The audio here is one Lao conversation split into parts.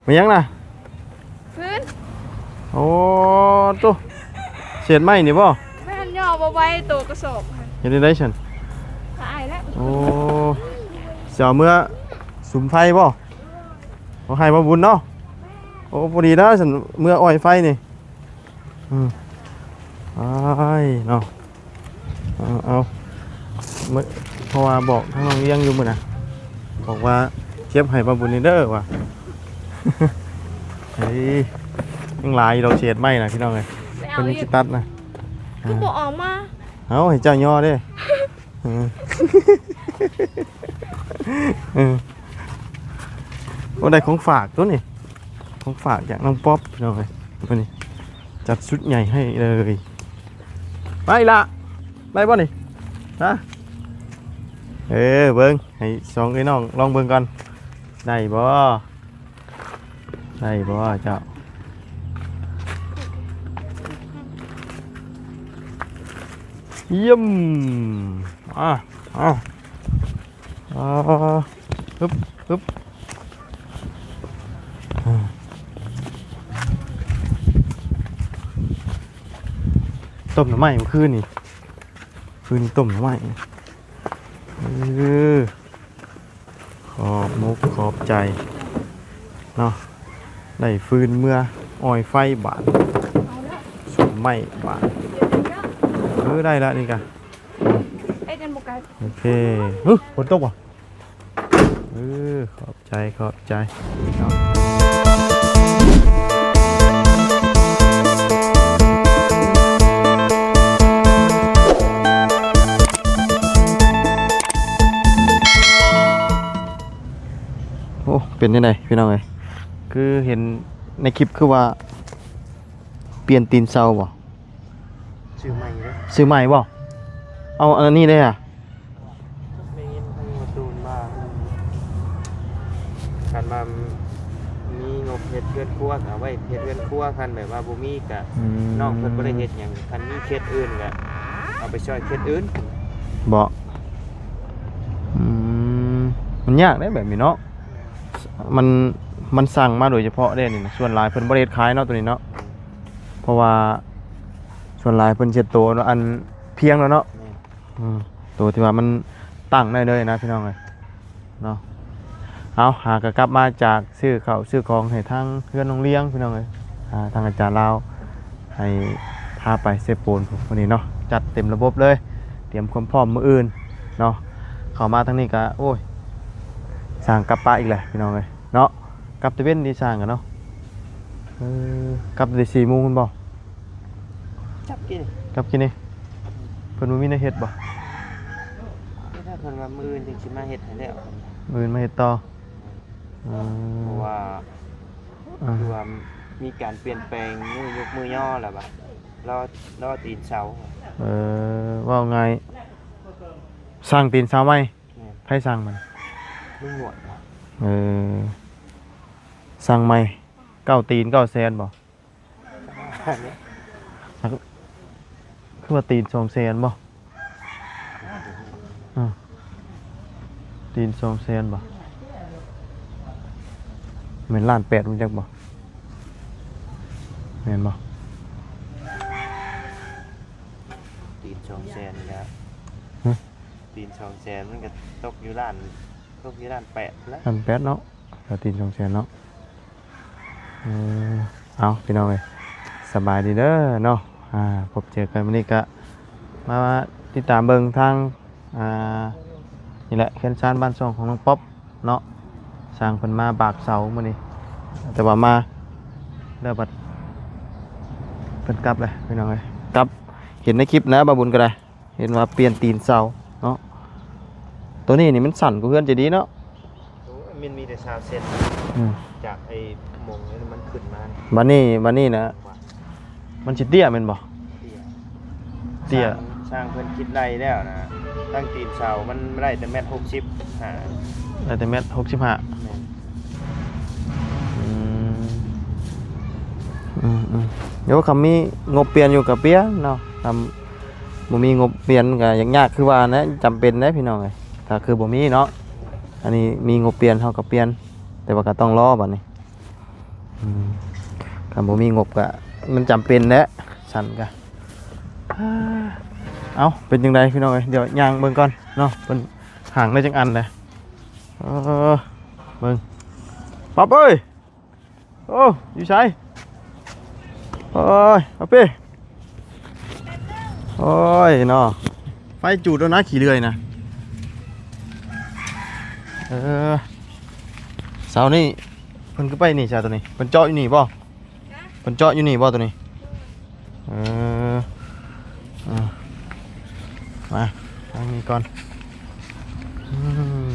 ແມ່ນຫຍັງນະ? ພື້ນ. ໂອ້ ໂຕ ເສດໄມ້ນີ້ບໍ່? ແມ່ນ ຍໍບໍ່ໄຫວ ໂຕກະສອບຫັ້ນ. ເຮັດແນວໃດຊັ້ນ? ຂາຍແລ້ວ. ໂອ້ ຊິເອົາເມືອສຸມໄຟບໍ່? ເອົາໃຫ້ບ່າວບຸນເນາະ. ໂອ້ ພໍດີນະຊັ້ນ ເມືອອ້ອຍໄຟນີ້. ອືມ ອ້າຍເນາະ. ເອົາ ເອົາ ເພາະວ່າບອກທາງນ້ອງລ້ຽງຢູ່ມື້ນະ ບອກວ່າເກັບໃຫ້ປ້າບຸນນີ້ເດີວ່າ. ເອີຍ ຍັງຫຼາຍຢູ່ດອກເສດໄມ້ນະ ພີ່ນ້ອງເອີຍ. ໄປເອົາອີກ ເພິ່ນຍັງຊິຕັດນະ. ຄືບໍ່ເອົາມາ? ເອົາ ໃຫ້ເຈົ້າຍໍເດ້. ເອີ ເອີ ໂອ້ ໄດ້ຂອງຝາກຕົວນີ້ ຂອງຝາກຈາກນ້ອງປັອບ ພີ່ນ້ອງເອີຍ. ມື້ນີ້ຈັດຊຸດໃຫຍ່ໃຫ້ເລີຍ. ໄປລະ ໄດ້ບໍ່ນີ້? ຮະ? ເອີ ເບິ່ງ ໃຫ້ສອງເອື້ອຍນ້ອງລອງເບິ່ງກ່ອນ ໄດ້ບໍ່? ໄດ້ບໍ່ເຈົ້າ? ຢ້ຽມ. ອ່າ ອ່າ ອ່າ ຮຶບ ຮຶບ. ຕົ້ມໜໍ່ໄມ້ມື້ຄືນນີ້ ຄືນນີ້ຕົ້ມໜໍ່ໄມ້. ເອີ ຂອບມຸກຂອບໃຈເນາະ ໄດ້ຟືນເມືອອ້ອຍໄຟບາດ ສຸມໄມ້ບາດ. ເອີ ໄດ້ລະນີ້ກະ ເຮັດກັນບໍ່ໄກ. ໂອເຄ. ຫຶ ຝົນຕົກບໍ່? ເອີ ຂອບໃຈ ຂອບໃຈເນາະ. ໂອ້ ເປັນຈັ່ງໃດພີ່ນ້ອງເອີຍ? ຄືເຫັນໃນຄລິບຄືວ່າປ່ຽນຕີນເສົາບໍ່? ຊື້ໃໝ່ເດ້. ຊື້ໃໝ່ບໍ່? ເອົາອັນນີ້ເດ້ຫະ? ໄດ້ຍິນທາງປະຕູນວ່າ ຄັນວ່າມີງົບເຮັດເຮືອນຄົວກະເອົາໄວ້ເຮັດເຮືອນຄົວ ຄັນແບບວ່າບໍ່ມີກະ ອືມ ນ້ອງເພິ່ນບໍ່ໄດ້ເຮັດຫຍັງ ຄັນມີເຂດອື່ນກະເອົາໄປຊ່ອຍເຂດອື່ນ. ບໍ່ ອືມ ມັນຍາກເດ້ແບບນີ້ເນາະ. ມັນ ມັນສັ່ງມາໂດຍສະເພາະເດ້ນີ້ນະ ສ່ວນຫຼາຍເພິ່ນບໍ່ໄດ້ເຮັດຂາຍເນາະ ໂຕນີ້ເນາະ. ເພາະວ່າສ່ວນຫຼາຍເພິ່ນເຮັດໂຕອັນພຽງແລ້ວເນາະ. ແມ່ນ. ອືມ ໂຕທີ່ວ່າມັນຕັ້ງໄດ້ເລີຍນະ ພີ່ນ້ອງເອີຍເນາະ. ເອົາ ຫາກະກັບມາຈາກຊື້ເຂົ້າຊື້ຂອງໃຫ້ທາງເຮືອນນ້ອງລ້ຽງ ພີ່ນ້ອງເອີຍ. ອ່າ ທາງອາຈານລາວໃຫ້ພາໄປເຊໂປນພຸ້ນ ມື້ນີ້ເນາະ ຈັດເຕັມລະບົບເລີຍ ຕຽມຄວາມພ້ອມມື້ອື່ນເນາະ. ເຂົ້າມາທາງນີ້ກະ ໂອ້ຍ ຊ່າງກັບປະອີກແຫຼະ ພີ່ນ້ອງເອີຍເນາະ. ກັບຕາເວັນດີຊ່າງກະເນາະ. ເອີ ກັບແຕ່ສີ່ໂມງພຸ້ນບໍ່? ກັບກິນ ກັບກິນນີ້. ເພິ່ນບໍ່ມີແນວເຮັດບໍ່? ເອີ ຖ້າເພິ່ນວ່າມື້ອື່ນຈຶ່ງຊິມາເຮັດໃຫ້ແລ້ວ. ມື້ອື່ນມາເຮັດຕໍ່. ອືມ ເພາະວ່າ ອ່າ ຄືວ່າມີການປ່ຽນແປງມື້ຍຸກມື້ຍໍແລ້ວບາດ ລໍ ລໍຕີນເສົາ. ເອີ ເວົ້າງ່າຍ ສ້າງຕີນເສົາໃໝ່. ແມ່ນ. ໃຜສ້າງມັນ? ລຸງໜວດ. ເອີ ສ້າງໃໝ່ ເກົ້າຕີນເກົ້າແສນບໍ່? ຄືວ່າຕີນສອງແສນບໍ່? ອາ ຕີນສອງແສນບໍ່? ແມ່ນລ້ານແປດ ຮູ້ຈັກບໍ່? ແມ່ນບໍ່? ຕີນສອງແສນກະ ຮະ? ຕີນສອງແສນມັນກະຕົກຢູ່ລ້ານ ຕົກຢູ່ລ້ານແປດແຫຼະ. ລ້ານແປດເນາະ ກະຕີນສອງແສນເນາະ. ເອີ ເອົາ ພີ່ນ້ອງເອີຍ ສະບາຍດີເດີເນາະ. ອ່າ ພົບເຈີກັນມື້ນີ້ກະມາຕິດຕາມເບິ່ງທາງ ອ່າ ນີ້ແຫຼະ ເຮືອນຊານບ້ານຊ່ອງຂອງນ້ອງປັອບເນາະ. ຊ່າງເພິ່ນມາບາກເສົາມື້ນີ້ ແຕ່ວ່າມາແລ້ວບັດເພິ່ນກັບແຫຼະ ພີ່ນ້ອງເອີຍ. ກັບ ເຫັນໃນຄລິບນະ ບ່າວບຸນກະໄດ້ ເຫັນວ່າປ່ຽນຕີນເສົາເນາະ. ໂຕນີ້ນີ້ມັນສັ້ນກວ່າເຮືອນເຈດີເນາະ. ໂອ້ ມັນມີແຕ່ຊາວເຊັນ ອືມ ຈາກໄອ້ໂມງນີ້ມັນຂຶ້ນມາ. ບາດນີ້ ບາດນີ້ນະ ມັນຊິເຕ້ຍແມ່ນບໍ່? ເຕ້ຍ ເຕ້ຍ. ຊ່າງ ຊ່າງເພິ່ນຄິດໄລ່ແລ້ວນະ ຕັ້ງຕີນເສົາມັນໄດ້ແຕ່ແມັດຫົກສິບຫ້າ. ໄດ້ແຕ່ແມັດຫົກສິບຫ້າ. ແມ່ນ. ອືມ ອືມໆ ດຽວຄັນມີງົບປ່ຽນຢູ່ກະປ່ຽນເນາະ. ຄັນບໍ່ມີງົບປ່ຽນກະຍາກໆ ຄືວ່ານະ ຈຳເປັນເດ້ ພີ່ນ້ອງເອີຍ. ຖ້າຄືບໍ່ມີເນາະ ອັນນີ້ມີງົບປ່ຽນເຮົາກະປ່ຽນ ແຕ່ວ່າກະຕ້ອງລໍບາດນີ້. ອືມ ຄັນບໍ່ມີງົບກະ ມັນຈຳເປັນແຫຼະ ຊັ້ນກະ ເອົ້າ ເປັນຈັ່ງໃດພີ່ນ້ອງເອີຍ ດຽວຍ່າງເບິ່ງກ່ອນເນາະ ເພິ່ນຫາງໄດ້ຈັກອັນແຫຼະ ເອີ ເບິ່ງ ປັອບເອີຍ ໂອ້ ຢູ່ໃສ ໂອ້ຍ ປັອບເອີຍ ໂອ້ຍເນາະ ໄຟຈູດແລ້ວນະ ຂີ້ເລື່ອຍນະ ເອີ ເສົານີ້ ເພິ່ນຄືໄປນີ້ຊະໂຕນີ້ ເພິ່ນເຈາະຢູ່ນີ້ບໍ່? ເພິ່ນເຈາະຢູ່ນີ້ບໍ່ໂຕນີ້? ເອີ ເອີ ມາທາງນີ້ກ່ອນ ອືມ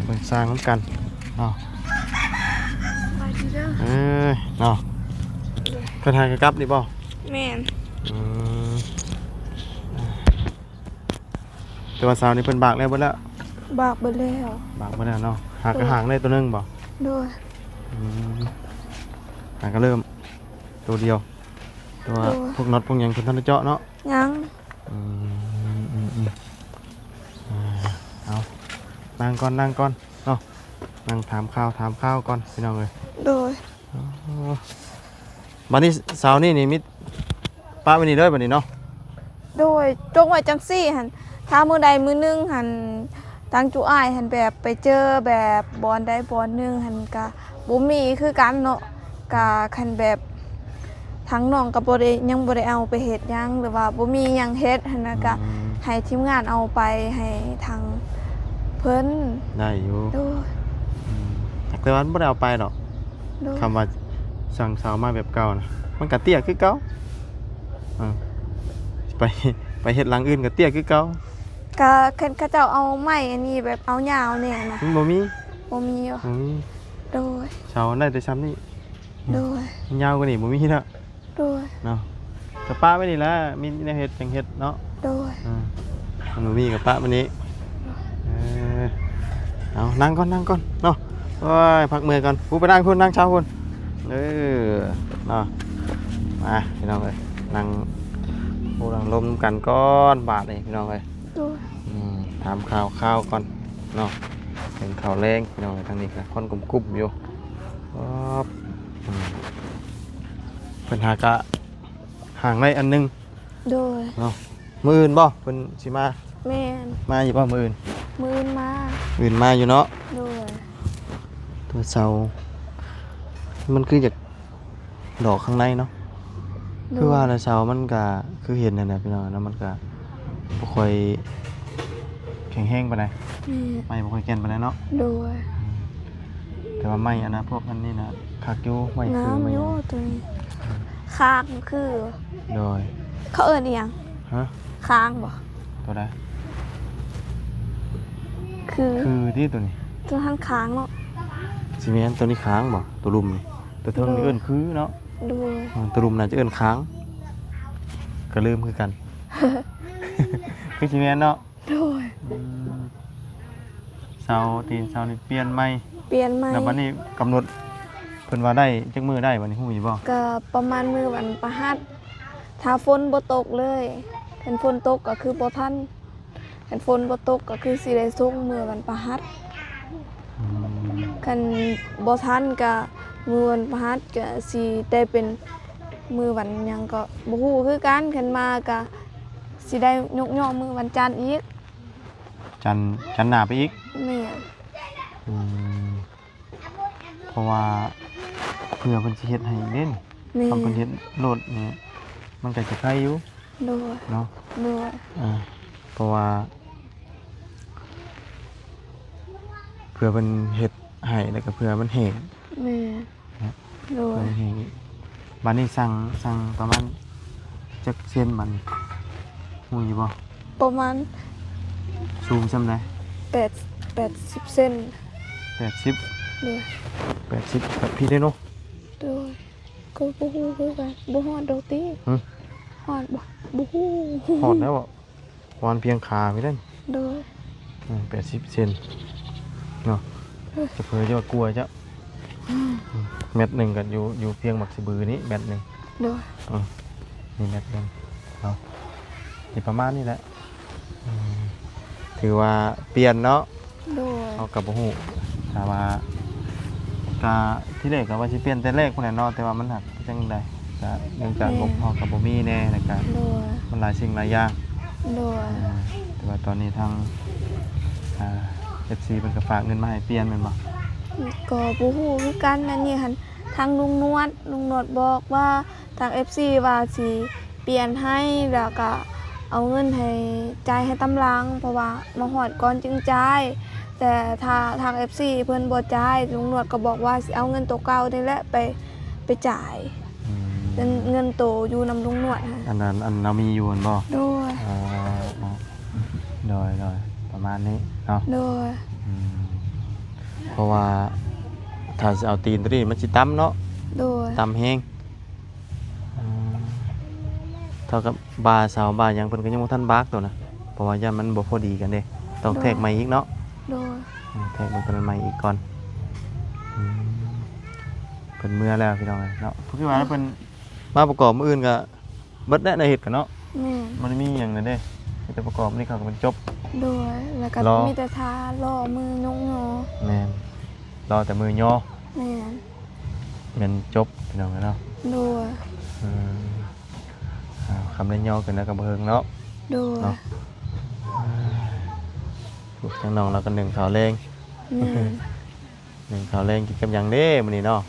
ເບິ່ງສ້າງນຳກັນເນາະ ສະບາຍດີເດີ ເອີ ເນາະ ເພິ່ນຫາກະກັບນີ້ບໍ່? ແມ່ນ ອືມ ແຕ່ວ່າເສົານີ້ເພິ່ນບາກແລ້ວເບິດແລ້ວ? ບາກເບິດແລ້ວ ບາກເບິດແລ້ວເນາະ ຫາກະຫາງໄດ້ໂຕໜຶ່ງບໍ່? ໂດຍ ອືມ ຫາກະເລີ່ມໂຕດຽວ ແຕ່ວ່າ ໂດຍ ພວກນັອດພວກຫຍັງເພິ່ນທັນໄດ້ເຈາະເນາະ? ຍັງ ອືມ ອືມ ອືມ ອ່າ ເອົາ ນັ່ງກ່ອນ ນັ່ງກ່ອນເນາະ ນັ່ງຖາມຂ່າວ ຖາມຂ່າວກ່ອນພີ່ນ້ອງເອີຍ ໂດຍ ອໍ ບາດນີ້ເສົານີ້ນີ້ມີ ປະໄວ້ນີ້ເລີຍບາດນີ້ເນາະ ໂດຍ ຈົ່ງໄວ້ຈັ່ງຊີ້ຫັ້ນ ຖ້າມື້ໃດມື້ໜຶ່ງຫັ້ນ ທາງຈຸອ້າຍຫັ້ນແບບໄປເຈີແບບບ່ອນໃດບ່ອນໜຶ່ງຫັ້ນກະບໍ່ມີຄືກັນເນາະ ກະຄັນແບບ ທາງນ້ອງກະບໍ່ໄດ້ ຍັງບໍ່ໄດ້ເອົາໄປເຮັດຫຍັງ ຫຼືວ່າບໍ່ມີຫຍັງເຮັດຫັ້ນນະ ກະ ອືມ ໃຫ້ທີມງານເອົາໄປໃຫ້ທາງເພິ່ນ ໄດ້ຢູ່ ໂດຍ ອືມ ແຕ່ວ່າມັນບໍ່ໄດ້ເອົາໄປດອກ ໂດຍ ຄຳວ່າສັ່ງເສົາມາແບບເກົ່ານະ ມັນກະເຕ້ຍຄືເກົ່າ ເອີ ໄປ ໄປເຮັດຫຼັງອື່ນກະເຕ້ຍຄືເກົ່າ ກະຄັນເຂົາເຈົ້າເອົາໄມ້ອັນນີ້ແບບເອົາຫຍ້າແດ່ນະ ມັນບໍ່ມີ ບໍ່ມີຫວະ ບໍ່ມີ ໂດຍ ເສົາໄດ້ແຕ່ຊ່ຳນີ້ ໂດຍ ຍາວກວ່ານີ້ບໍ່ມີເນາະ ໂດຍ ເນາະ ກະປະໄວ້ນີ້ແຫຼະ ມີແນວເຮັດຈັ່ງເຮັດເນາະ ໂດຍ ເອີ ມັນບໍ່ມີກະປະໄວ້ນີ້ ເອີ ເອົາ ນັ່ງກ່ອນ ນັ່ງກ່ອນເນາະ ໂອ້ຍ ພັກເມື່ອຍກ່ອນ ຜູ້ໄປນັ່ງພຸ້ນ ນັ່ງເຊົາພຸ້ນ ເອີ ເນາະ ມາພີ່ນ້ອງເອີຍ ນັ່ງ ໂອ້ ນັ່ງລົມກັນກ່ອນບາດນີ້ພີ່ນ້ອງເອີຍ ໂດຍ ອືມ ຖາມຂ່າວຄາວກ່ອນເນາະ ເປັນເຂົ້າແລງພີ່ນ້ອງເອີຍ ທາງນີ້ກະຄົນກຸ້ມໆຢູ່ ອືມ ເພິ່ນຫາກະຫາງໄດ້ອັນໜຶ່ງ ໂດຍ ເນາະ ມື້ອື່ນບໍ່ເພິ່ນຊິມາ? ແມ່ນ ມາຢູ່ບໍ່ມື້ອື່ນ? ມື້ອື່ນມາ ມື້ອື່ນມາຢູ່ເນາະ ໂດຍ ຕົວເສົາ ມັນຄືຢາກ ດອກຂ້າງໃນເນາະ ໂດຍ ຄືວ່າລະ ເສົາມັນກະຄືເຫັນຫັ້ນແຫຼະພີ່ນ້ອງເນາະ ມັນກະບໍ່ຄ່ອຍແຂງແຮງປານໃດ ແມ່ນ ໄມ້ບໍ່ຄ່ອຍແກ່ນປານໃດເນາະ ໂດຍ ອືມ ແຕ່ວ່າໄມ້ອັນນະ ພວກອັນນີ້ນະ ຄັກຢູ່ ໄມ້ຄື ງາມຢູ່ ໄມ້ຫຍັງ ໂຕນີ້ ອືມ ຄາງຄື ໂດຍ ເຂົາເອີ້ນອີ່ຫຍັງ? ຮະ? ຄາງບໍ່? ໂຕໃດ? ຄື ຄືຕິໂຕນີ້ ໂຕຫັ້ນຄາງເນາະ ຊິແມ່ນໂຕນີ້ຄາງບໍ່? ໂຕລຸ່ມນີ້ ໂຕເທິງນີ້ ໂດຍ ເອີ້ນຄືເນາະ ໂດຍ ອືມ ໂຕລຸ່ມໜ້າຈະເອີ້ນຄາງ ກະລືມຄືກັນ ຄືຊິແມ່ນເນາະ ໂດຍ ອືມ ເສົາ ຕີນເສົານີ້ປ່ຽນໃໝ່ ປ່ຽນໃໝ່ ແລ້ວບັດນີ້ກຳນົດເພິ່ນວ່າໄດ້ຈັກມື້ໄດ້ບັດນີ້ ຮູ້ຢູ່ບໍ່? ກະປະມານມື້ວັນພະຫັດ ຖ້າຝົນບໍ່ຕົກເລີຍ ຄັນຝົນຕົກກະຄືບໍ່ທັນ ຄັນຝົນບໍ່ຕົກກະຄືຊິໄດ້ສົ່ງມື້ວັນພະຫັດ ອືມ ຄັນບໍ່ທັນກະມື້ວັນພະຫັດກະຊິໄດ້ເປັນມື້ວັນຫຍັງກະບໍ່ຮູ້ຄືກັນ ຄັນມາກະຊິໄດ້ຍົກຍ້ອງມື້ວັນຈັນອີກ ຈັນ ຈັນໜ້າໄປອີກ ແມ່ນ ອືມ ເພາະວ່າເພື່ອເພິ່ນຊິເຮັດໃຫ້ເດ້ ແມ່ນ ຄັນເພິ່ນເຮັດໂລດນີ້ ມັນກະຊິໄຄຢູ່ ໂດຍ ເນາະ ໂດຍ ເອີ ເພາະວ່າເພື່ອເພິ່ນເຮັດໃຫ້ ແລ້ວກະເພື່ອມັນແຫ້ງ ແມ່ນ ເນາະ ໂດຍ ເພື່ອມັນແຫ້ງ ບາດນີ້ສັ່ງ ສັ່ງປະມານຈັກເຊັນບາດນີ້ ຮູ້ຢູ່ບໍ່? ປະມານ ສູງສ່ຳໃດ? ແປດ ແປດສິບເຊັນ ແປດສິບ ໂດຍ ແປດສິບ ກະພີ້ເດ້ເນາະ ໂດຍ ກະບໍ່ຮູ້ຄືກັນ ບໍ່ຮອດດອກຕິ ຫຶ ຮອດບໍ່? ບໍ່ຮູ້ ຮອດແລ້ວບໍ່? ປະມານພຽງຂາພີ້ເດ້ ໂດຍ ອືມ ແປດສິບເຊັນເນາະ ຈະເຜີຈະວ່າກວ່າເຈົ້າ ອືມ ແມັດໜຶ່ງກະຢູ່ ຢູ່ພຽງບັກສະບືນີ້ແມັດໜຶ່ງ ໂດຍ ອືມ ນີ້ແມັດໜຶ່ງເນາະ ຊິປະມານນີ້ແຫຼະ ອືມ ຖືວ່າປ່ຽນເນາະ ໂດຍ ເຮົາກະບໍ່ຮູ້ ຖ້າວ່າ ກະທີແລກກະວ່າຊິປ່ຽນແຕ່ແລກພຸ້ນແຫຼະເນາະ ແຕ່ວ່າມັນຫາກຈັ່ງໃດ ກະເນື່ອງຈາກ ແມ່ນ ງົບເຮົາກະບໍ່ມີແດ່ ແລ້ວກະ ໂດຍ ມັນຫຼາຍສິ່ງຫຼາຍຢ່າງ ໂດຍ ອືມ ແຕ່ວ່າຕອນນີ້ທາງ ອ່າ ເອັຟຊີ ເພິ່ນກະຝາກເງິນມາໃຫ້ປ່ຽນແມ່ນບໍ່? ກະບໍ່ຮູ້ຄືກັນ ອັນນີ້ຫັ້ນ ທາງລຸງໜວດ ລຸງໜວດບອກວ່າ ທາງເອັຟຊີວ່າຊິປ່ຽນໃຫ້ ແລ້ວກະເອົາເງິນໃຫ້ ຈ່າຍໃຫ້ຕາມຫຼັງ ເພາະວ່າມາຮອດກ່ອນຈຶ່ງຈ່າຍ ແຕ່ຖ້າທາງເອັຟຊີເພິ່ນບໍ່ຈ່າຍ ລຸງໜວດກະບອກວ່າຊິເອົາເງິນໂຕເກົ່ານີ້ແຫຼະໄປ ໄປຈ່າຍ ອືມ ເງິນ ເງິນໂຕຢູ່ນຳລຸງໜວດຫັ້ນ ອັນນັ້ນ ອັນລາວມີຢູ່ຫັ້ນບໍ່? ໂດຍ ອໍ ໂດຍ ໂດຍ ປະມານນີ້ເນາະ ໂດຍ ອືມ ເພາະວ່າຖ້າຊິເອົາຕີນໂຕນີ້ມັນຊິຕ່ຳເນາະ ໂດຍ ຕ່ຳແຮງ ອືມ ເທົ່າກັບບ່າເສົາບ່າຫຍັງເພິ່ນກະຍັງບໍ່ທັນບາກໂຕນະ ເພາະວ່າຢ້ານມັນບໍ່ພໍດີກັນເດ້ ຕ້ອງແທກໃໝ່ອີກເນາະ ໂດຍ ອືມ ແທກເບິ່ງໂຕນັ້ນໃໝ່ອີກກ່ອນ ອືມ ເພິ່ນເມືອແລ້ວພີ່ນ້ອງເອີຍເນາະ ຄືວ່າເພິ່ນມາປະກອບມື້ອື່ນກະ ເບິດແຫຼະ ແນວເຮັດກະເນາະ ແມ່ນ ບໍ່ໄດ້ມີຫຍັງແລ້ວເດ້ ມີແຕ່ປະກອບນີ້ເຂົາກະມັນຈົບ ໂດຍ ແລ້ວກະ ລໍ ມີແຕ່ຖ້າລໍມື້ຍົກຍໍ ແມ່ນ ລໍແຕ່ມື້ຍໍ ແມ່ນ ແມ່ນຈົບພີ່ນ້ອງເອີຍເນາະ ໂດຍ ອືມ ອ່າ ຄຳໄດ້ຍໍຂຶ້ນແລ້ວກະບໍ່ເຮິງເນາະ ໂດຍ ເນາະ ອ່າ ທາງນ້ອງລາວກະໜຶ້ງເຂົ້າແລງ ແມ່ນ ໜຶ້ງເຂົ້າແລງກິນກັບຫຍັງເດ້ມື້ນີ້ເນາະ?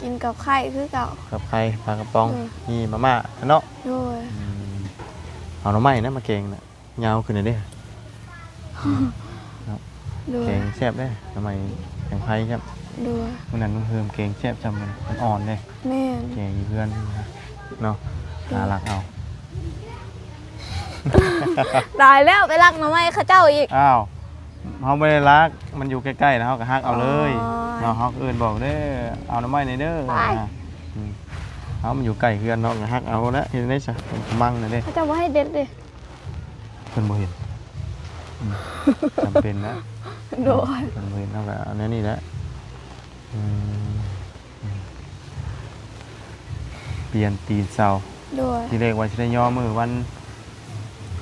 ກິນກັບໄຂ່ຄືເກົ່າ ກັບໄຂ່ ປາກະປ໋ອງ ໂດຍ ມີມາມ່າເນາະ ໂດຍ ອືມ ເອົາໜໍ່ໄມ້ນະມາແກງນະ ຍາວຂຶ້ນແລ້ວເດ້ ເນາະ ໂດຍ ແກງແຊບເດ້ ໜໍ່ໄມ້ແກງໄຂ່ແຊບ ໂດຍ ມື້ນັ້ນລຸງເຮີມແກງແຊບຊ່ຳມັນ ມັນອ່ອນເດ້ ແມ່ນ ແກງຢູ່ເຮືອນເນາະ ໂດຍ ຫາລັກເອົາ ຕາຍແລ້ວ ໄປລັກໜໍ່ໄມ້ເຂົາເຈົ້າອີກ ອ້າວ ເຮົາບໍ່ໄດ້ລັກ ມັນຢູ່ໃກ້ໆນະ ເຮົາກະຮັກເອົາເລີຍ ອໍ ເນາະ ເຮົາກະເອີ້ນບອກເດີ ເອົາໜໍ່ໄມ້ແດ່ເດີ ໄປ ນະ ອືມ ເຮົາມັນຢູ່ໃກ້ເຮືອນເນາະ ກະຮັກເອົາແຫຼະ ເຮັດຈັ່ງໃດຊະ ເປັນຂະມັງແດ່ເດ້ ເຂົາເຈົ້າບໍ່ໃຫ້ເດັດເດ້ ເພິ່ນບໍ່ເຫັນ ອືມ ຈຳເປັນແຫຼະ ໂດຍ ເພິ່ນບໍ່ເຫັນ ເຮົາກະເອົາແນວນີ້ແຫຼະ ອືມ ປ່ຽນຕີນເສົາ ໂດຍ ທີແລກວ່າຊິໄດ້ຍໍມື້ວັນ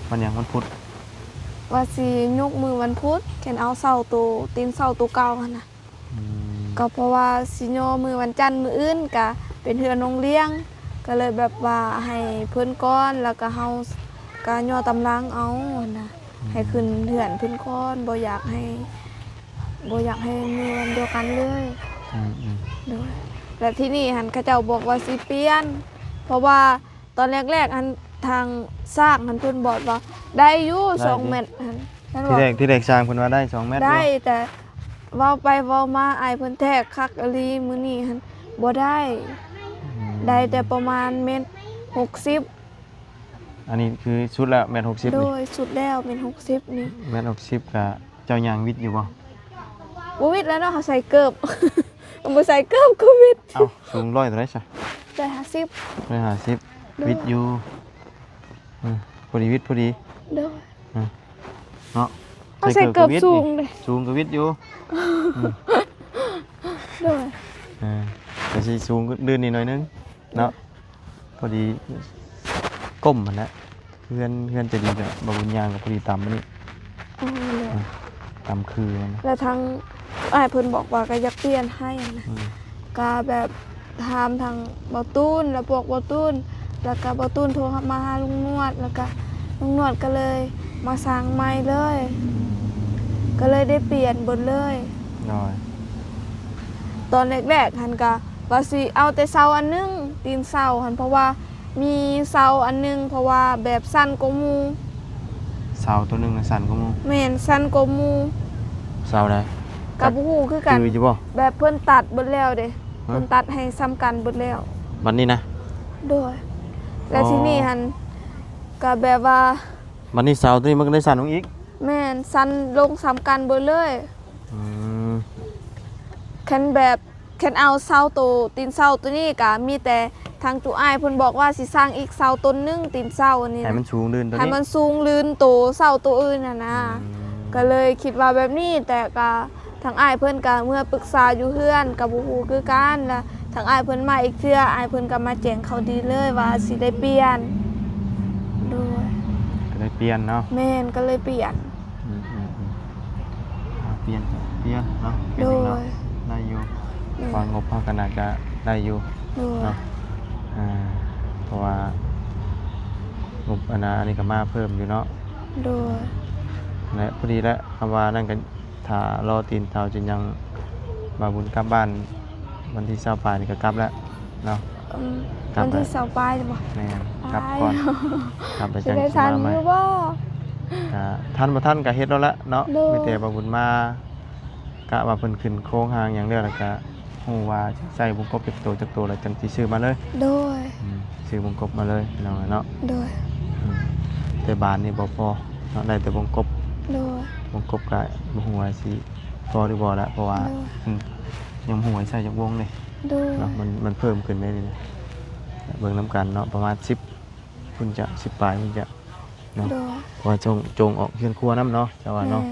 ວັນຫຍັງ ວັນພຸດ ວ່າຊິຍົກມື້ວັນພຸດ ແຕ່ເອົາເສົາໂຕ ຕີນເສົາໂຕເກົ່າຫັ້ນນະ ອືມ ກະເພາະວ່າຊິຍໍມື້ວັນຈັນ ມື້ອື່ນກະເປັນເຮືອນນ້ອງລ້ຽງ ກະເລີຍແບບວ່າໃຫ້ເພິ່ນກ່ອນ ແລ້ວກະເຮົາກະຍໍຕາມຫຼັງເອົາຫັ້ນນະ ອືມ ໃຫ້ຂຶ້ນເຮືອນເພິ່ນກ່ອນ ບໍ່ຢາກໃຫ້ ບໍ່ຢາກໃຫ້ມື້ວັນດຽວກັນເລີຍ ອືມໆ ໂດຍ ແລ້ວທີນີ້ຫັ້ນເຂົາເຈົ້າບອກວ່າຊິປ່ຽນ ເພາະວ່າຕອນແລກໆຫັ້ນ ທາງຊ່າງຫັ້ນເພິ່ນບອກວ່າໄດ້ຢູ່ ໄດ້ ສອງແມັດຫັ້ນ ເພິ່ນບອກ ທີແລກ ທີແລກຊ່າງເພິ່ນວ່າໄດ້ສອງແມັດ ໄດ້ ແຕ່ເວົ້າໄປເວົ້າມາ ອ້າຍເພິ່ນແທກຄັກອີ່ຫຼີ ມື້ນີ້ຫັ້ນບໍ່ໄດ້ ອືມ ໄດ້ແຕ່ປະມານແມັດຫົກສິບ ອັນນີ້ຄືສຸດແລ້ວ ແມັດຫົກສິບນີ້ ໂດຍ ສຸດແລ້ວແມັດຫົກສິບນີ້ ແມັດຫົກສິບກະ ເຈົ້າຍ່າງວິດຢູ່ບໍ່? ບໍ່ວິດແລ້ວເນາະ ເຮົາໃສ່ເກີບ ບໍ່ໃສ່ເກີບກະວິດ ເອົ້າ ສູງຮ້ອຍເທົ່າໃດຊະ? ຮ້ອຍຫ້າສິບ ຮ້ອຍຫ້າສິບ ໂດຍ ວິດຢູ່ ອືມ ພໍດີວິດພໍດີ ໂດຍ ອືມ ເນາະ ເຮົາໃສ່ເກີບສູງເດ້ ສູງກະວິດຢູ່ ອືມ ໂດຍ ເອີ ກະຊິສູງກວ່າເດີ່ນນີ້ໜ້ອຍໜຶ່ງ ເນາະ ພໍດີກົ້ມຫັ້ນແຫຼະ ເຮືອນ ເຮືອນຈະດີແບບບໍ່ບຸນຍ່າງກະພໍດີຕຳອັນນີ້ ອໍ ຕຳຄືມັນ ແລ້ວທາງອ້າຍເພິ່ນບອກວ່າກະຢາກປ່ຽນໃຫ້ຫັ້ນນະ ອືມ ກະແບບຖາມທາງບ່າວຕູນ ແລ້ວບອກບ່າວຕູນ ແລ້ວກະບ່າວຕູນໂທຫາ ມາຫາລຸງໜວດ ແລ້ວກະລຸງໜວດກະເລີຍມາສ້າງໃໝ່ເລີຍ ກະເລີຍໄດ້ປ່ຽນເບິດເລີຍ ໂດຍ ຕອນແລກໆຫັ້ນກະ ວ່າຊິເອົາແຕ່ເສົາອັນໜຶ່ງ ຕີນເສົາຫັ້ນ ເພາະວ່າມີເສົາອັນໜຶ່ງ ເພາະວ່າແບບສັ້ນກວ່າໝູ່ ເສົາໂຕໜຶ່ງນະສັ້ນກວ່າໝູ່ ແມ່ນ ສັ້ນກວ່າໝູ່ ເສົາໃດ? ກະບໍ່ຮູ້ຄືກັນ ຈື່ຢູ່ບໍ່? ແບບເພິ່ນຕັດເບິດແລ້ວເດ້ ຮະ? ເພິ່ນຕັດໃຫ້ສ່ຳກັນເບິດແລ້ວ ບັດນີ້ນະ ໂດຍ ແລ້ວທີນີ້ຫັ້ນ ກະແບບວ່າ ບັດນີ້ເສົາໂຕນີ້ມັນກະໄດ້ສັ້ນລົງອີກ ແມ່ນ ສັ້ນລົງສ່ຳກັນເບິດເລີຍ ອືມ ຄັນແບບ ຄັນເອົາເສົາໂຕ ຕີນເສົາໂຕນີ້ກະມີແຕ່ທາງຈຸອ້າຍເພິ່ນບອກວ່າຊິສ້າງອີກເສົາຕົ້ນໜຶ່ງ ຕີນເສົານີ້ ໃຫ້ມັນສູງລື່ນໂຕນີ້ ໃຫ້ມັນສູງລື່ນໂຕເສົາໂຕອື່ນຫັ້ນນະ ອືມ ກະເລີຍຄິດວ່າແບບນີ້ ແຕ່ກະທາງອ້າຍເພິ່ນກະເມືອປຶກສາຢູ່ເຮືອນ ກະບໍ່ຮູ້ຄືກັນ ລະທາງອ້າຍເພິ່ນມາອີກເທື່ອ ອ້າຍເພິ່ນກະມາແຈ້ງຂ່າວດີເລີຍວ່າຊິໄດ້ປ່ຽນ ໂດຍ ກະໄດ້ປ່ຽນເນາະ ແມ່ນ ກະເລີຍປ່ຽນ ອືມໆໆ ອ່າ ປ່ຽນກະປ່ຽນເນາະ ໂດຍ ໄດ້ຢູ່ ໂດ ວ່າງົບເຮົາກໍໜ້າຈະໄດ້ຢູ່ ໂດຍ ເນາະ ອ່າ ເພາະວ່າງົບອັນນ່າ ອັນນີ້ກໍມາເພີ່ມຢູ່ເນາະ ໂດຍ ແລະ ພໍດີແຫຼະ ຄຳວ່ານັ້ນກໍຖ້າລໍຕີນເຕົາຈິນຍັງ ບ່າວບຸນກັບບ້ານ ວັນທີຊາວປາຍນີ້ກໍກັບແລ້ວເນາະ ອືມ ກັບ ວັນທີຊາວປາຍແລ້ວບໍ່? ແມ່ນ ປາຍ ກັບກ່ອນ ກັບແລ້ວຈັ່ງຊິມາໃໝ່ ຊິໄດ້ທັນຢູ່ບໍ່? ກະທັນບໍ່ທັນກະເຮັດແລ້ວລະເນາະ ໂດຍ ມີແຕ່ບ່າວບຸນມາ ກະວ່າເພິ່ນຂຶ້ນໂຄງຮ່າງຫຍັງແລ້ວ ແລ້ວກະຮູ້ວ່າຊິໃຊ້ວົງກົບຈັກໂຕຈັກໂຕ ແລ້ວຈັ່ງຊິຊື້ມາເລີຍ ໂດຍ ອືມ ຊື້ວົງກົບມາເລີຍພີ່ນ້ອງເອີຍເນາະ ໂດຍ ອືມ ແຕ່ບານນີ້ບໍ່ພໍເນາະ ໄດ້ແຕ່ວົງກົບ ໂດຍ ວົງກົບກະບໍ່ຮູ້ວ່າຊິພໍຫຼືບໍ່ລະ ເພາະວ່າ ໂດຍ ອືມ ຍັງບໍ່ຮູ້ວ່າໃຊ້ຈັກວົງເດ້ ໂດຍ ເນາະ ມັນ ມັນເພີ່ມຂຶ້ນເດ້ນີ້ນະ ເບິ່ງນຳກັນເນາະ ປະມານສິບພຸ້ນຈະ ສິບປາຍພຸ້ນຈະເນາະ ໂດຍ ເພາະວ່າຈົ່ງ ຈົ່ງອອກເຮືອນຄົວນຳເນາະ ເຈົ້າວ່າເນາະ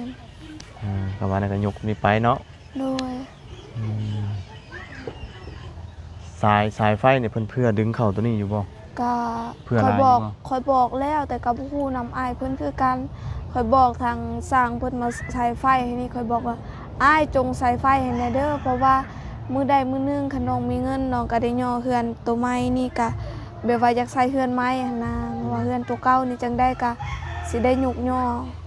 ແມ່ນ ອ່າ ກໍວ່ານັ້ນກໍຍົກນີ້ໄປເນາະ ໂດຍ ອືມ ສາຍ ສາຍໄຟນີ້ເພິ່ນເພື່ອດຶງເຂົ້າໂຕນີ້ຢູ່ບໍ່? ກໍ ເພື່ອ ຂ້ອຍບອກ ຫຼາຍຢູ່ບໍ່? ຂ້ອຍບອກແລ້ວ ແຕ່ກໍບໍ່ຮູ້ນຳອ້າຍເພິ່ນຄືກັນ ຂ້ອຍບອກທາງຊ່າງເພິ່ນມາໃສ່ໄຟໃຫ້ນີ້ ຂ້ອຍບອກວ່າ ອ້າຍ ຈົ່ງໃສ່ໄຟໃຫ້ແດ່ເດີ ເພາະວ່າມື້ໃດມື້ໜຶ່ງຄັນນ້ອງມີເງິນ ນ້ອງກໍໄດ້ຍໍເຮືອນໂຕໃໝ່ນີ້ ກໍແບບວ່າຢາກໃສ່ເຮືອນໃໝ່ຫັ້ນນະ ເພາະວ່າເຮືອນໂຕເກົ່ານີ້ຈັ່ງໃດກໍຊິໄດ້ຍົກຍໍ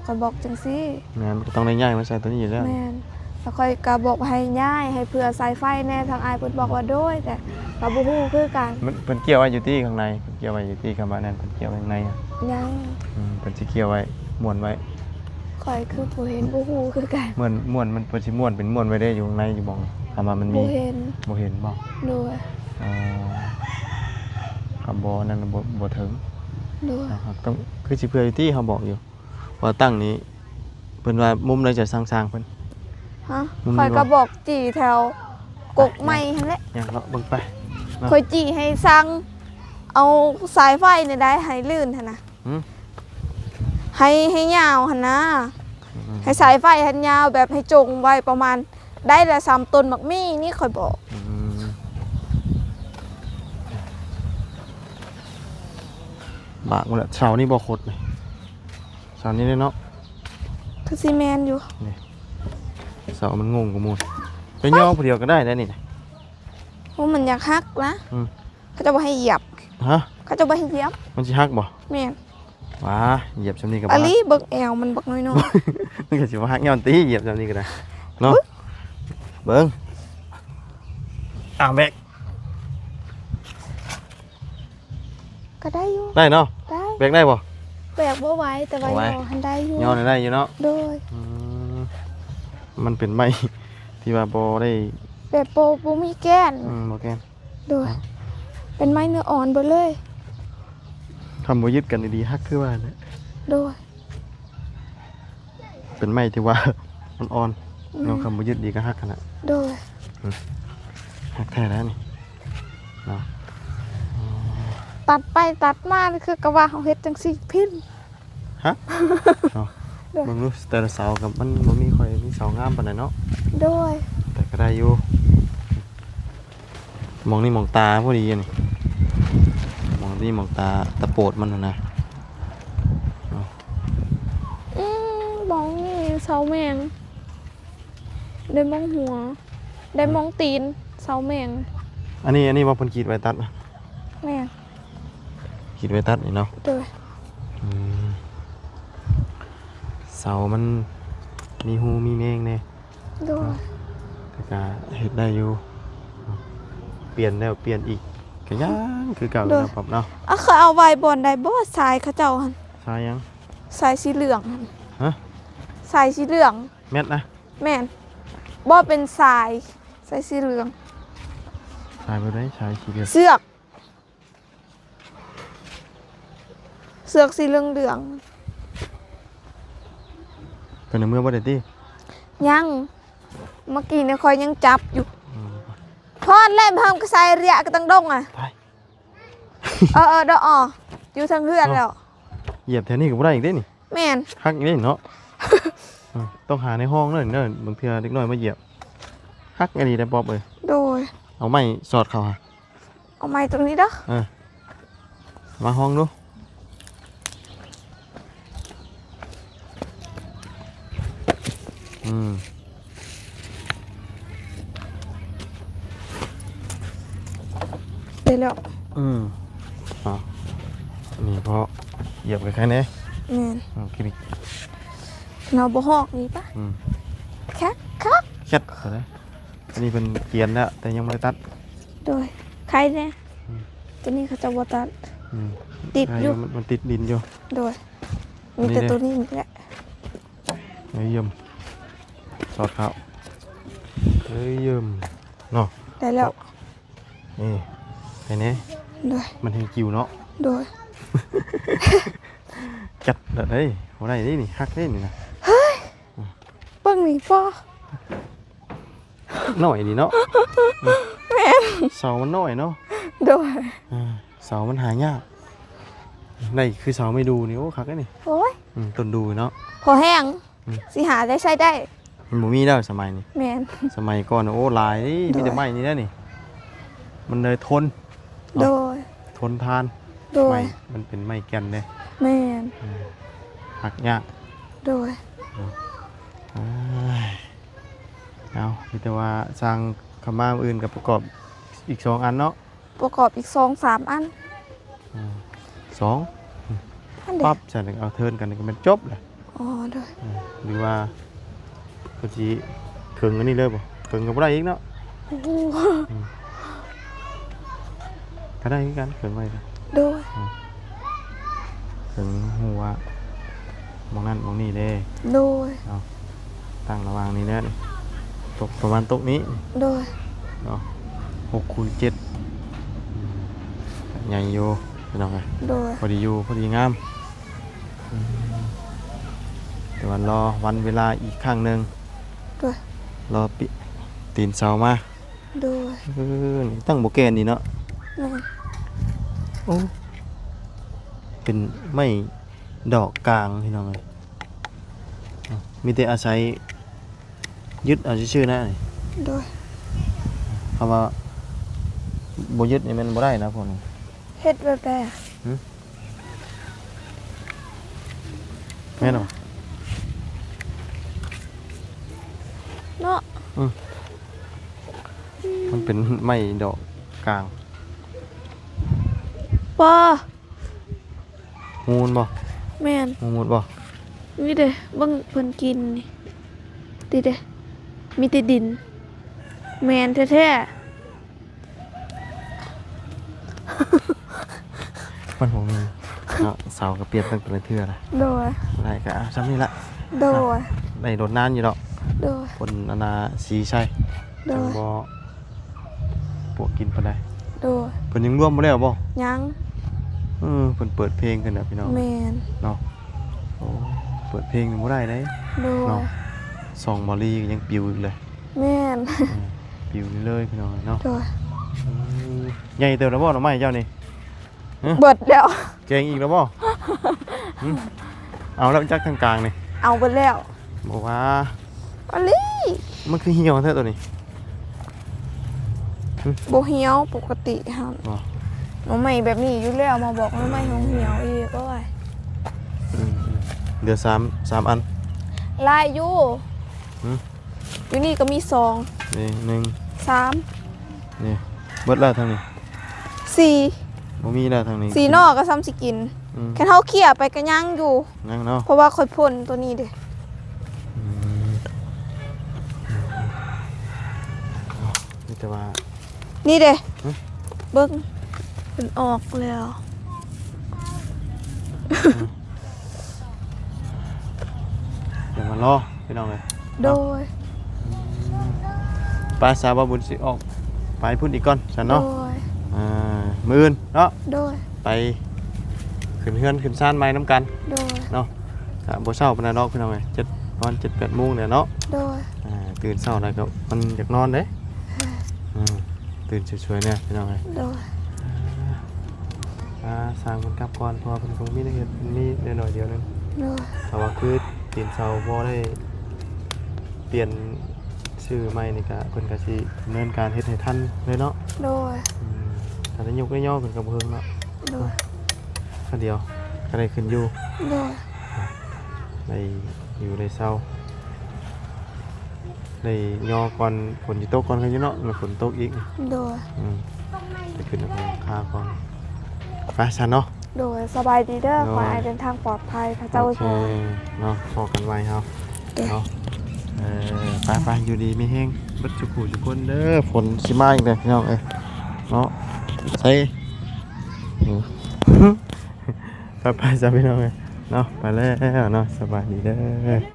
ຂ້ອຍບອກຈັ່ງຊີ້ ແມ່ນ ກໍຕ້ອງໄດ້ຍ້າຍມາໃສ່ໂຕນີ້ຢູ່ແລ້ວ ແມ່ນ ແລ້ວຂ້ອຍກໍບອກໃຫ້ຍ້າຍ ໃຫ້ເພື່ອສາຍໄຟແດ່ ທາງອ້າຍເພິ່ນບອກວ່າໂດຍ ແຕ່ກໍບໍ່ຮູ້ຄືກັນ ມັນ ເພິ່ນກ່ຽວໄວ້ຢູ່ຕິຂ້າງໃນ ເພິ່ນກ່ຽວໄວ້ຢູ່ຕິ ຄຳວ່ານັ້ນ ເພິ່ນກ່ຽວໄວ້ຂ້າງໃນ ຍັງ ອືມ ເພິ່ນຊິກ່ຽວໄວ້ ມ້ວນໄວ້ ຂ້ອຍຄືບໍ່ເຫັນ ບໍ່ຮູ້ຄືກັນ ມ້ວນ ມ້ວນ ມັນເພິ່ນຊິມ້ວນເປັນມ້ວນໄວ້ເດ້ ຢູ່ຂ້າງໃນຢູ່ໝ່ອງ ຄຳວ່າມັນມີ ບໍ່ເຫັນ ບໍ່ເຫັນບໍ່? ໂດຍ ອໍ ຄຳບໍ່ນັ້ນບໍ່ ບໍ່ເຖິງ ໂດຍ ຕ້ອງ ຄືຊິເພື່ອຢູ່ຕິ ເຮົາບອກຢູ່ ວ່າຕັ້ງນີ້ ເພິ່ນວ່າມຸມໃດຈະສ້າງໆ ເພິ່ນ ຮະ ມຸມນີ້ ຂ້ອຍກໍບອກຈີ່ແຖວກົກໄມ້ຫັ້ນແຫຼະ ຍ່າງເລາະເບິ່ງໄປເນາະ ຂ້ອຍຈີ່ໃຫ້ສ້າງເອົາສາຍໄຟນີ້ໄດ້ ໃຫ້ລື່ນຫັ້ນນະ ຫືມ ໃຫ້ ໃຫ້ຍາວຫັ້ນນະ ອືມ ໃຫ້ສາຍໄຟຫັ້ນຍາວ ແບບໃຫ້ຈົງໄວ້ປະມານ ໄດ້ລະສ່ຳຕົ້ນໝາກໝີ່ນີ້ ຂ້ອຍບອກ ອືມ ບາກໝົດແລ້ວ ເສົານີ້ບໍ່ຄົດນີ້ ເສົານີ້ເນາະ ຄືຊິແມ່ນຢູ່ ນີ້ ເສົາມັນງົງກວ່າໝູ່ ໄປຍໍຜູ້ດຽວກໍໄດ້ໄດ໋ນີ້ ໂອ້ ມັນຢາກຫັກນະ ອືມ ເຂົາເຈົ້າບໍ່ໃຫ້ຢຽບ ຮະ ເຂົາເຈົ້າບໍ່ໃຫ້ຢຽບ ມັນຊິຫັກບໍ່? ແມ່ນ ວ້າ ຢຽບຊ່ຳນີ້ກໍບໍ່ຫັກ ອາລີ ເບິ່ງແອວມັນບັກນ້ອຍໆ ມັນກໍຊິບໍ່ຫັກຍ້ອນຕິ ຢຽບຊ່ຳນີ້ກໍໄດ້ເນາະ ເບິ່ງ ເບິ່ງ ອ້າວ ແບກ ກໍໄດ້ຢູ່ ໄດ້ເນາະ ໄດ້ ແບກໄດ້ບໍ່? ແບກບໍ່ໄຫວ ແຕ່ວ່າ ບໍ່ໄຫວ ຍໍຫັ້ນໄດ້ຢູ່ ຍໍຫັ້ນໄດ້ຢູ່ເນາະ ໂດຍ ອືມ ມັນເປັນໄມ້ທີ່ວ່າບໍ່ໄດ້ ແບບບໍ່ ບໍ່ມີແກ່ນ ອືມ ບໍ່ແກ່ນ ໂດຍ ເປັນໄມ້ເນື້ອອ່ອນເບິດເລີຍ ຄັນບໍ່ຍຶດກັນດີໆ ຫັກຄືວ່າແຫຼະ ໂດຍ ເປັນໄມ້ທີ່ວ່າອ່ອນໆ ອືມ ເນາະ ຄັນບໍ່ຍຶດດີກໍຫັກຫັ້ນນະ ໂດຍ ອືມ ຫັກແທ້ແລ້ວນີ້ເນາະ ຕັດໄປຕັດມານີ້ຄືກັບວ່າເຮົາເຮັດຈັ່ງຊີ້ພິນ ຮະ ເນາະ ໂດຍ ເບິ່ງດູ ແຕ່ລະເສົາກໍມັນບໍ່ມີ ຄ່ອຍມີເສົາງາມປານໃດເນາະ ໂດຍ ແຕ່ກໍໄດ້ຢູ່ ໝ່ອງນີ້ໝ່ອງຕາພໍດີອັນນີ້ ໝ່ອງນີ້ໝ່ອງຕາ ຕາໂປດມັນຫັ້ນນະ ເນາະ ອືມ ໝ່ອງນີ້ເສົາແມ່ງ ໄດ້ໝ່ອງຫົວ ໄດ້ໝ່ອງຕີນ ເສົາແມ່ງ ອັນນີ້ ອັນນີ້ວ່າເພິ່ນຂີດໄວ້ຕັດນະ ແມ່ນ ຂີດໄວ້ຕັດນີ້ເນາະ ໂດຍ ອືມ ເສົາມັນມີຮູມີແມງແດ່ ໂດຍ ແຕ່ກະເຮັດໄດ້ຢູ່ ປ່ຽນແລ້ວປ່ຽນອີກ ກະຍັງຄືເກົ່າ ໂດຍ ເນາະ ປັອບເນາະ ອ່ະ ເຂົາເອົາໄວ້ບ່ອນໃດບໍ່ ຊາຍເຂົາເຈົ້າຫັ້ນ ຊາຍຫຍັງ? ຊາຍສີເຫຼືອງຫັ້ນ ຮະ? ຊາຍສີເຫຼືອງ ແມັດນະ ແມ່ນ ບໍ່ເປັນຊາຍ ຊາຍສີເຫຼືອງ ຊາຍແບບໃດ? ຊາຍສີເຫຼືອງ ເຊືອກ ເຊືອກສີເຫຼືອງໆ ເພິ່ນເອົາເມືອບໍ່ໄດ້ຕິ? ຍັງ ເມື່ອກີ້ນີ້ຂ້ອຍຍັງຈັບຢູ່ ອືມ ພໍແລ້ວ ເຮົາກໍໃສ່ເຣຍກະຕັງດົງອະ ໄປ ເອີໆ ດອກ ຢູ່ທາງເຮືອນແລ້ວ ຢຽບແຖວນີ້ກໍບໍ່ໄດ້ອີກເດ້ນີ້ ແມ່ນ ຫັກອີກເດ້ເນາະ ເອີ ຕ້ອງຫາໃນຫ້ອງເດີ ເດີ ບາງເທື່ອເດັກນ້ອຍມາຢຽບ ຫັກອີ່ຫຼີເດ້ ປອບເອີຍ ໂດຍ ເອົາໄມ້ສອດເຂົ້າຫາ ເອົາໄມ້ຕົງນີ້ເດີ ເອີ ມາຫ້ອງດູ ອືມ ອືມ ໄດ້ແລ້ວ. ອືມ ເອົາ ນີ້ພໍຢຽບໃກ້ໆແດ່. ແມ່ນ ອືມ ຄິດ ເນາະ ບໍ່ຮອກນີ້ປະ. ອືມ ຄັກໆ ແຄັດເອົາເດ້. ອັນນີ້ເພິ່ນກຽນແລ້ວ ແຕ່ຍັງບໍ່ໄດ້ຕັດ. ໂດຍ ໄຄແດ່. ອືມ ຕົວນີ້ເຂົາເຈົ້າບໍ່ຕັດ. ອືມ ຕິດຢູ່ ມັນ ມັນຕິດດິນຢູ່. ໂດຍ ມີແຕ່ ນີ້ເດ້ ຕົວນີ້ນີ້ແຫຼະ. ເອີຍ ຢ້ຽມ ສອດເຂົ້າ ເອີຍ ຢ້ຽມ ເນາະ ໄດ້ແລ້ວ. ນີ້ ໄປແດ່. ໂດຍ ມັນແຮງຈິ້ວເນາະ. ໂດຍ ຈັດແລ້ວເດ້. ບໍ່ໄດ້ເດ້ນີ້ ຫັກເດ້ນີ້ນະ. ເຮີ້ຍ ອືມ ເບິ່ງນີ້ ປໍ ນ້ອຍດີເນາະ. ແມ່ນ ເສົາມັນນ້ອຍເນາະ. ໂດຍ ເອີ ເສົາມັນຫາຍາກ. ໄດ້ຄືເສົາໄມ້ດູ່ນີ້ ໂອ້ ຄັກເດ້ນີ້. ໂອ້ຍ ອືມ ຕົ້ນດູ່ເນາະ ພໍແຮງ. ອືມ ຊິຫາໄດ້ໃຊ້ໄດ້ ມັນບໍ່ມີແລ້ວສະໄໝນີ້. ແມ່ນ ສະໄໝກ່ອນ ໂອ້ ຫຼາຍເດ້. ໂດຍ ມີແຕ່ໄມ້ນີ້ແຫຼະນີ້ ມັນເລີຍທົນ. ໂດຍ ທົນທານ. ໂດຍ ໄມ້ມັນເປັນໄມ້ແກ່ນເດ້. ແມ່ນ ອືມ ຫັກຍາກ. ໂດຍ ເນາະ ເອີຍ ເອົາ ມີແຕ່ວ່າຊ່າງເຂົ້າມາມື້ອື່ນກໍປະກອບອີກສອງອັນເນາະ. ປະກອບອີກສອງສາມອັນ. ອືມ ສອງ ອັນເດ ປັບໃສ່ ເອົາເທີນກັນກໍແມ່ນຈົບແຫຼະ. ອໍ ໂດຍ ອືມ ຫຼືວ່າເພິ່ນຊິເຄິ່ງອັນນີ້ເລີຍບໍ່? ເຄິ່ງກໍບໍ່ໄດ້ອີກເນາະ. ໂອ້ໂຫ ອືມ ກໍໄດ້ຄືກັນ ເຄິ່ງໄວ້ກໍ. ໂດຍ ອືມ ເຄິ່ງຮູ້ວ່າໝ່ອງນັ້ນໝ່ອງນີ້ເດ້. ໂດຍ ເອົາ ຕັ້ງລະຫວ່າງນີ້ແຫຼະ ຕົກປະມານຕົກນີ້. ໂດຍ ເນາະ ຫົກຄູນເຈັດ ໃຫຍ່ຢູ່ພີ່ນ້ອງເອີຍ. ໂດຍ ພໍດີຢູ່ ພໍດີງາມ. ອືມ ແຕ່ວ່າລໍວັນເວລາອີກຄັ້ງໜຶ່ງ. ໂດຍ ລໍປິ ຕີນເສົາມາ. ໂດຍ ເອີ ນີ້ຕັ້ງບໍ່ແກ່ນນີ້ເນາະ. ແມ່ນ ໂອ້ ເປັນໄມ້ດອກກາງພີ່ນ້ອງເອີຍ. ມີແຕ່ອາໄສຍຶດເອົາຊື່ໆນະ. ໂດຍ ຄຳວ່າບໍ່ຍຶດນີ້ແມ່ນບໍ່ໄດ້ນະພວກນີ້. ເຮັດແບບໃດ? ຫຶ ແມ່ນບໍ່? ເນາະ ອືມ ມັນເປັນໄມ້ດອກກາງ. ປາ ມູນບໍ່? ແມ່ນ ມູນໝົດບໍ່? ນີ້ເດ້ ເບິ່ງເພິ່ນກິນນີ້ ຕິເດ້ ມີແຕ່ດິນ. ແມ່ນແທ້ໆ ມັນບໍ່ມີເນາະ ເສົາກໍປ່ຽນຕັ້ງແຕ່ລະເທື່ອລະ. ໂດຍ ໄດ້ກໍເອົາຊ່ຳນີ້ລະ. ໂດຍ ໄດ້ດົນນານຢູ່ດອກ. ໂດຍ ຄົນອັນນ່າສີໃສ່. ໂດຍ ຈັ່ງບໍ່ ປວກກິນປານໃດ. ໂດຍ ເພິ່ນຍັງລວມບໍ່ແລ້ວບໍ່? ຍັງ. ເອີ ເພິ່ນເປີດເພງຂຶ້ນແລ້ວພີ່ນ້ອງ. ແມ່ນ ເນາະ ໂອ້ ເປີດເພງຍັງບໍ່ໄດ້ເດ້. ໂດຍ ເນາະ ສອງມາລີກໍຍັງປິວອີກເລີຍ. ແມ່ນ ເອີ ປິວເລີຍພີ່ນ້ອງເນາະ. ໂດຍ ອືມ ໃຫຍ່ເຕີບແລ້ວບໍ່ໜໍ່ໄມ້ເຈົ້ານີ້? ຫຶ ເບິດແລ້ວ. ແກງອີກແລ້ວບໍ່? ຫຶ ເອົາແລ້ວຈັກທາງກາງນີ້. ເອົາເບິດແລ້ວ. ບໍ່ວ່າ ອາລີ ມັນຄືຫ່ຽວແທ້ໂຕນີ້. ຫຶ ບໍ່ຫ່ຽວ ປົກກະຕິຫັ້ນ. ບໍ່ ໜໍ່ໄມ້ແບບນີ້ຢູ່ແລ້ວ ມາບອກໜໍ່ໄມ້ຫ່ຽວອີກ. ໂອ້ຍ ອືມ ເຫຼືອສາມ ສາມອັນ. ຫຼາຍຢູ່. ຫຶ ຢູ່ນີ້ກໍມີສອງ ນີ້ໜຶ່ງ ສາມ ນີ້ ເບິດແລ້ວທາງນີ້ ສີ່ ບໍ່ມີແລ້ວທາງນີ້ ສີ່ໜໍ່ກໍຊ່ຳຊິກິນ. ອືມ ຄັນເຮົາເຄຍໄປກໍຍັງຢູ່ ຍັງເນາະ ເພາະວ່າຂ້ອຍພົ່ນຕົວນີ້ເດ້. ອືມ ມີແຕ່ວ່າ ນີ້ເດ້ ຫຶ ເບິ່ງ ເພິ່ນອອກແລ້ວ. ອືມ ດຽວມາລໍພີ່ນ້ອງເອີຍ. ໂດຍ ອືມ ໄປ ສາວບໍ່ບຸນຊິອອກໄປພຸ້ນອີກກ່ອນຊັ້ນເນາະ. ໂດຍ ອ່າ ມື້ອື່ນເນາະ. ໂດຍ ໄປຂຶ້ນເຮືອນຂຶ້ນຊານໃໝ່ນຳກັນ. ໂດຍ ເນາະ ກະບໍ່ເຊົ້າປານໃດດອກພີ່ນ້ອງເອີຍ ເຈັດ ປະມານເຈັດແປດໂມງແຫຼະເນາະ. ໂດຍ ອ່າ ຕື່ນເຊົ້າແລ້ວກໍມັນຢາກນອນເດ້. ອືມ ຕື່ນສວຍໆແດ່ພີ່ນ້ອງເອີຍ. ໂດຍ ອ່າ ຊ່າງເພິ່ນກັບກ່ອນ ເພາະວ່າເພິ່ນຄົງມີແນວເຮັດ ເພິ່ນມີໜ້ອຍໆດຽວໜຶ່ງ. ໂດຍ ຖ້າວ່າຄືຕີນເສົາບໍ່ໄດ້ປ່ຽນຊື່ໃໝ່ນີ້ກະ ເພິ່ນກະຊິດຳເນີນການເຮັດໃຫ້ທັນເລີຍເນາະ. ໂດຍ ອືມ ຖ້າໄດ້ຍົກໄດ້ຍໍເພິ່ນກະບໍ່ເຮິງເນາະ. ໂດຍ ຄາວດຽວກະໄດ້ຂຶ້ນຢູ່. ໂດຍ ໄດ້ຢູ່ໄດ້ເຊົາ ໄດ້ຍໍກ່ອນຝົນຊິຕົກກ່ອນ ຄືຢູ່ເນາະ ແລ້ວຝົນຕົກອີກ. ໂດຍ ອືມ ໄປຂຶ້ນນຳຄາກ່ອນ ໄປຊະເນາະ. ໂດຍ ສະບາຍດີເດີ ໂດຍ ຂໍໃຫ້ເດີນທາງປອດໄພ ພະເຈົ້າອວຍພອນ ໂອເຄເນາະ. ພໍ້ກັນໃໝ່ເຮົາ ໂດຍ ເນາະ. ເອີ ໄປໆ ຢູ່ດີມີແຮງເບິດທຸກຜູ້ທຸກຄົນເດີ. ຝົນຊິມາອີກແລ້ວພີ່ນ້ອງເອີຍເນາະ. ໃສ່ ໄປໆ ຊະພີ່ນ້ອງເອີຍເນາະ. ໄປແລ້ວເນາະ ສະບາຍດີເດີ.